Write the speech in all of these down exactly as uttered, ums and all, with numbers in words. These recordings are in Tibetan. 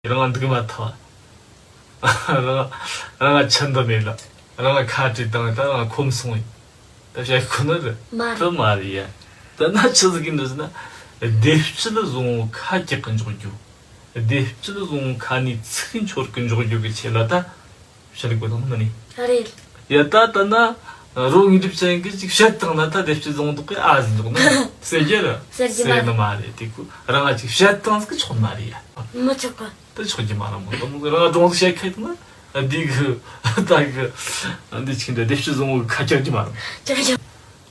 རང་ང་འདུག་མ་ཐག་རང་ང་རང་ང་ཆུ་འདི་མེད་ལ། རང་ང་ཁ་བྲིས་བཏང་ད་རང་ང་ཁོམ་སོང་ཡིན། ད་བཤད་ཁོ་ན་རེད། མ་རེད། དེ་མ་རེད་ཡ། ད་ན་ཆི་ཟིག་གི་འདུག་ཟེར་ན། སྡེབ་སྤྱོད་བཟང་བོ་ཁ་གྲག་གི་འཇོག་རྒྱུ། སྡེབ་སྤྱོད་བཟང་བོ་ཁ་ནས་ཚིག་འཆོར་གི་འཇོག་རྒྱུ་གི་ཆེད་ལ་ད། བཤད་དགོས་དང་མིན་ནི། རེད། ཡ་ད་ད་ན། རོ་ངའི་གྲུབ་ཅན་གྱིས་ཅིག་བཤད་བཏང་ན་ད་སྡེབ་སྤྱོད་བཟང་བོ་དེ་ཨ་ཟིག་འཇོག་ན་ཟེར་རྒྱུ་རེད། ཟེར་རྒྱུ་མ་ཟེར་ནི་མ་རེད། དེ་ཁོ་རང་ང་ཅིག་བཤད་བཏང་ཟིག་ཆོག་མ་རེད་ཡ། མི་ཆོག་གི། དེ་ཆོག་རྒྱུ་མ་རེད་མོ། དེ་མོ་རང་སྒྲུང་ཟིག་བཤད་ཁ་ཡིན་ན། འདི་གི་ད་གི་འདི་ཅིག་འདྲ་སྡེབ་སྤྱོད་བཟང་བོ་གི་ཁ་གྲག་རྒྱུ་མ་རེད། ཆོག་གི།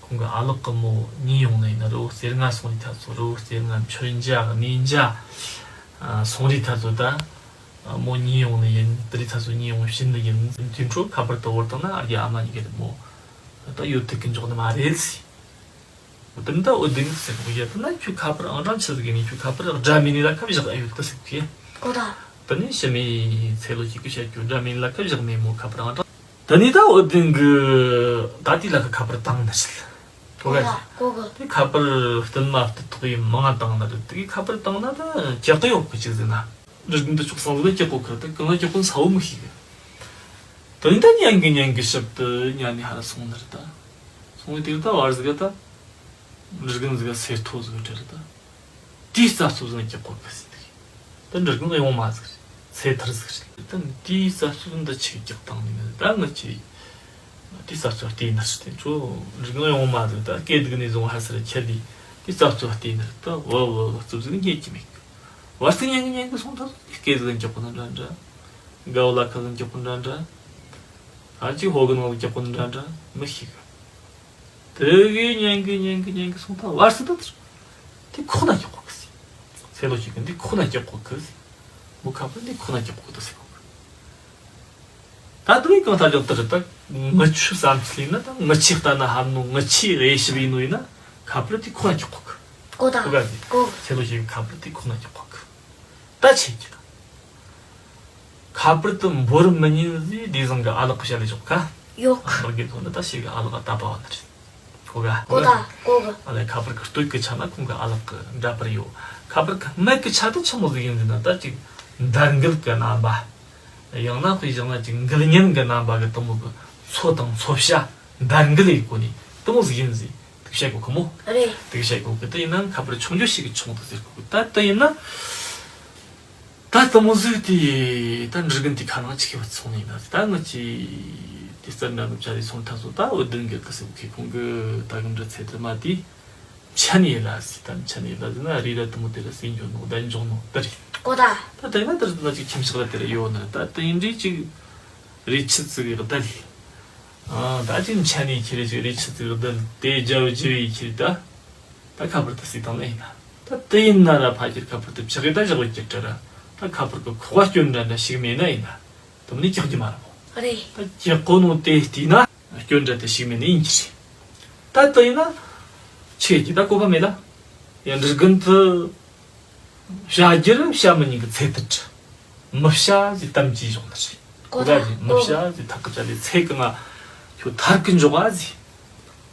ཁོང་གི་ཨ་ལགས་ཀྱི་མོ་ཉིན་ཡོང་ནི་ཡིན་ན། རི་བོ་རྩེ་ལྔ་སོང་རི་ཐ་ཚོ། རི་བོ་རྩེ་ལྔ་མཆོད་མཇལ་གནས་མཇལ་སོང་རི་ཐ་ཚོ་ད། མོ་ཉིན་ཡོང་ནི་ཡིན། དེ་རི་ཐ་ཚོ་ཉིན་ཡོང་བྱིན་ནི་ཡིན། དེ་འཕྲོ་ཁ་པར་དུ་བོར་བཏང་ན་ཨ་རྒྱ་ཨ་མ་གཉིས་ཀས་མོ་ད་ཡོད་ཐུབ་ཀི་འཇོག་ནི་མ་རེད་ཟེར། དེ་འདྲ་འོ་དེ་ཟེར་གོ་ཡ། དེ་ན་ཁྱོད་ཁ་པར་ཨང་གྲངས་ཆི་ཟིག་ཡིན་ནི། ཁྱོད་ཁ་པར་སྒྲ་མེད་ནི་ལ་ཁ་བཞག་ཨེ་ཡོད་གི་ཟེར་གི། གོ་ད། དེ་ནས་ཕྱི་མའི་ཚེ་ལོ་ཞིག་གི་བཤད་རྒྱུ་སྒྲ་མེད་ལ་ཁ་བཞག་ནས་མོ་ཁ་པར་ཨང་གྲངས། དེ་ནས་ད་འོ་དེ་གི་ད་དེ་ལ་ཁ་ཁ་པར་བཏང་ནི་རེད། གོ་ག་གོ་གི། དེ་ཁ་པར་བསྟུད་མ་བསྟུད་ཐོག་ཡིན་མང་བཏང་ནི་རེད། དེ་ཁ་པར་བཏང་ན་ད་ཀྱག་ཀྱི་ཡོད་གི་ཅིག་ཟེར་ན། འདྲི་གིན་དུ་ཆོག་སང་ཟིག་ཀྱག་གོ་གི། ད་གང་ལ་ཀྱག་གོ་ས་བོ་མི་ཤེས་གི། དེ་ནས་ད་ཉན་གི་ཉན་གི་ཞིབ་ཏུ་ཉན་ནས་ཧ་ར་སོང་ནི་རེད་ད། སོང་བའི་དེར་ད་བར་ཟིག་ག་ད། འདྲི་གིན་ཟིག་ག་སེར་ཐོ་ཟིག་ག་བྲེལ་ད། དེའི་རྩ་ཚོ་ཟིན་ཀྱི་གོ་གི་ཟིན་གི། ད་འདྲི་གིན་ཡོང་མ་ཟིག་རེད། ཚེ་ཐར་ཟིག་རེད། ད་དེའི་རྩ་ཚོ་ཟིན་ད་ཆི་ཀྱག་བཏང་ནི་ད་ང་ཆི། དེའི་རྩ་ཚོ་བལྟས་ནི་རེད། དེ་ཚོ་འདྲི་གིན་ཡོང་མ་ཟིག་ད་སྐད་སྡུག་ནས་བཟུང་ཧ་སར་ཁྱེར་དེ། དེའི་རྩ་ཚོ་བལྟས་ནི་རེད། ད་བ་བ་བ་རྩུབ་ཟིག་རྙེད་ཀྱི་མེད་གི། བར་སྲིད་ཉན་གི་ཉན་གི་སོང་ད་སྐད་ཟིག་ཀྱག་གོ་ན་འདྲ་འདྲ། དགའ་བ་ལ་ཁ་ཟིག་ཀྱག་གོ་འདྲ་འདྲ། ཨ་ཅིག་ཧོ་གི་ནང་ལ་ཀྱག་གོ་ན་འདྲ་འདྲ་མི་ཤེས་གི། དེ་གི་ཉན་གི་ཉན་གི་ཉན་གི་སོང་ད་བར་སྲིད་ད་དེ་ཁོ་ན་ཀྱག་གོ་གི་ཟིན། ཚེ་ལོ་ཞིག་གི་འདི་ཁོ་ན་ཀྱག་གོ་གི་ཟིན། མོ་ཁ་པར་འདི་ཁོ་ན་ཀྱག་གོ་གི་ད་ཟེར་གོ་གི། ད་དེ་གང་ལྟར་ཀྱང་དེ་རེད་ད། ངི་ཆོའི་བསམ་ཚུལ་ཡིན་ན་ད་ངི་ཆོས་ལྟ་ན་ཧམ་ནོ། ངི་ཆོས་དབྱེ་ཞིབ་ཡིན་ནོ་ཡིན་ན་ཁ་པར་དེ་ཁོ་ན་ཀྱག་གོ་གི། གོ་ད་གོ་ག་གི། གོ་གི། ཚེ་ལོ་ཞིག་གི་ཁ་པར་དེ་ཁོ་ན་ཀྱག་གོ་གི། ད་ཆེ་གི། ཁ་པར་དུ་འབོར་མི་ཉན་ཟིག་དེ་བཟང་གི་ཨ་ལགས་གི་བཤད་ལས་ཆོག་ག། ཡོད། ཨ་ལགས་གི་ཐོག་ནས་ད་ཞིག་གི་ཨ་ལགས་ཨ་ད་པ་བ་ན་རེད། གོ་ག། གོ་ད་གོ་གི། ཨ་ལས་ཁ་པར་གི་སྟོད་གི་ཆ་ན་ཁོང་གི་ཨ་ལགས་གི་འདྲ་པར་ཡོད། ཁ་པར་གི་སྨད་གི་ཆ་ད་ཆི་མོ་ཟིག་ཡིན་ཟེར་ན་ད་ཅིག་འདར་འགུལ་གི་རྣམ་པ། ཡང་ན་དཔེ་བཞག་ན་ཅིག་འགུལ་ཉན་གི་རྣམ་པ་གི་དེ་མོ་གི་ཚོ་དང་ཚོ་བྱ་འདར་འགུལ་ཡི་སྒོ་ནས་དེ་མོ་ཟིག་ཡིན་ཟིག་དེ་བཤད་གོ་གི་མོ། རེད། དེ་བཤད་གོ་གི། དེ་ཡིན་ན་ཁ་པར་ཆུང་ཆུང་ཞིག་གི་ཆུང་དུ་ཟེར་གོ་གི། ད་དེ་ཡིན་ན། ད་དེ་མོ་ཟིག་དེ་ད་འདྲི་གིན་དེ་ཁ་ནང་ཅིག་གི་བུད་སོང་ནི་ཡིན་ན། ད་ང་ཅི་དེ་རྩར་འདྲ་ནུབ་ཆ་རེ་སོང་ཐ་སོ་ད་འུ་དུན་གི་གི་སེ་བུ་ཁེ་ཁོང་གི་ད་གི་འདྲ་ཚེ་དེ་མ་དེ་མཆན་ཡེ་ལ་ཟི། ད་མཆན་ཡེ་ལ་ཟི་ན་རི་ར་དེ་མོ་དེ་ར་སེ་འཇོག་ནོ་ད་འཇོག་ནོ་དེ་རེད། གོ་ད། ད་དེ་ན་དེ་ར་ད་ཅིག་ཁྱིམ་ཕྱག་ར་དེ་ར་ཡོད་ན་ད་དེ་ཡིན་འདྲི་ཅིག་རི་ཆུ་ཙི་གི་གདལ། ཨ་ད་ཅིག་མཆན་ཡེ་ཁྱེར་ཅིག་རི་ཆུ་ཙི་གི་གདལ་དེ་རྒྱབ་རྒྱབ་ཡེ་ཁྱེར་ད། ད་ཁ་པར་དེ་སི་བཏང་ན་ཡིན་ན། ད་དེ་ཡིན་ན་ར་ཕ་ཁྱེར་ཁ་པར་དེ་ཕྱག་གི་ད་བཞག་པའི་ཀྱི་དྲ་ར། ད་ཁ་པར་གི་ཁོག་པ་སྐྱོན་འདྲ་འདྲ་ཞིག་མེད་ན་ཡིན་ན། དེ་མོ་ནི་ཀྱག་གི་མ་རེད་མོ། རེད། ད་ཀྱག་གོ་ནོ་དེ་བལྟས་ན་སྐྱོན་འདྲ་དེ་ཞིག་མེད་ནི་ཡིན་གྱི་རེད། ད་དེ་ཡིན་ན་ཁྱེད་ཀྱི་ད་གོ་བ་མེད་ལ། ཡང་འདྲི་གིན་དུ་བྱ་རྒྱུ་ར་བྱ་མི་ཉན་གི་ཚེ་ཐར། མི་བྱ་ཟི་དམ་གྱིས་བཞག་ནི་རེད། གོ་ད་ཟི་མི་བྱ་ཟི་ཐག་གི་ཅ་ལས་ཚེ་གི་ང་ཁྱོད་ཐར་གི་འཇོག་ཨ་ཟི།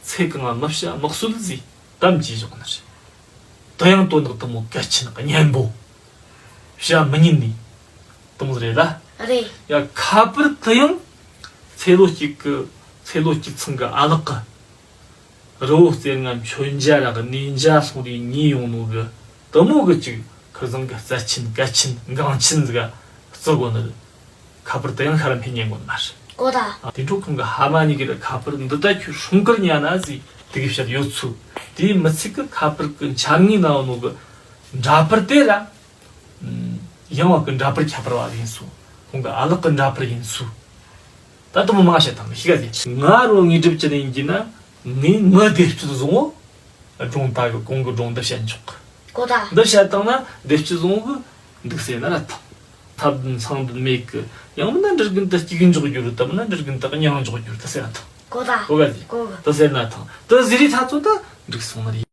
ཚེ་གི་ང་མི་བྱ་མི་གསོད་ཟི་དམ་གྱིས་བཞག་ནི་རེད། དེ་ཡང་དོན་དག་དེ་མོ་གལ་ཆེན་གཉེན་པོ་བྱ་མི་ཉན་ནི་དེ་མོ་རེད་ལ། རེད། ཡ་ཁ་པར་དེ་ཡང་ཚེ་ལོ་གཅིག་གི་ཚེ་ལོ་གཅིག་ཚང་གི་ཨ་ལགས་གི་རི་བོ་རྩེ་ལྔ་མཆོད་མཇལ་རག་གནས་མཇལ་སོང་རེ་ཉིན་ཡོང་ནོ་གི་དེ་མོ་གི་ཅིག་ཁིར་ཟང་གི་རྩ་ཆེན་གལ་ཆེན་འགངས་ཆེན་ཟིག་ག་བརྩི་གོ་ནི་རེད། ཁ་པར་དེ་ཡང་ཤ་ར་འཕེན་ཉན་གོ་ནི་མ་རེད། གོ་ད། དེ་འཕྲོ་ཁོང་གི་ཧ་མ་ཉིད་གི་ར་ཁ་པར་འདི་ད་ཁྱོད་སྲུང་སྐར་ཉན་ན་ཟིག་དེ་གི་བཤད་ཡོད་ཚུལ། དེའི་མི་ཚིག་གི་ཁ་པར་གི་འཆར་ངེས་ན་ཡོང་ནོ་གི་འདྲ་པར་དེ་ར། ཡང་བ་གི་འདྲ་པར་ཁྱད་པར་བ་ཡིན་སོང་། ཁོང་གི་ཨ་ལགས་གི་འདྲ་པར་ཡིན་སོང་། ད་དུ་མི་མང་བཤད་དང་ཤི་ག་ཟེར། ང་རོ་ངའི་སྒྲུབ་ཅི་ནས་ཡིན་གྱི་ན། ངའི་ངའི་སྡེབ་སྤྱོད་བཟང་བོ། སྒྲུང་ད་གི་གོང་གི་སྒྲུང་འདི་བཤད་ཆོག་གི། གོ་ད། འདི་བཤད་བཏང་ན་སྡེབ་སྤྱོད་བཟང་བོ་གི་འདུག་ཟེར་ན་ར་ཐང་། ཐབས་འདུན་ཚང་འདུན་མེད་གི། ཡང་མིན་ན་འདྲི་གིན་དུ་སྐྱིད་འཇོག་རྒྱུ་རུ་ད་མིན་ན་འདྲི་གིན་དུ་སྙིང་འཇོག་རྒྱུ་རུ་ད་ཟེར་ན་ཐང་། གོ་ད། གོ་ག་ཟེར། གོ་གི། ད་ཟེར་ན་ཐང་། ད་ཟེར་རི་ཐ་ཚོ་ད་འགྲིག་སོང་ན་རེད།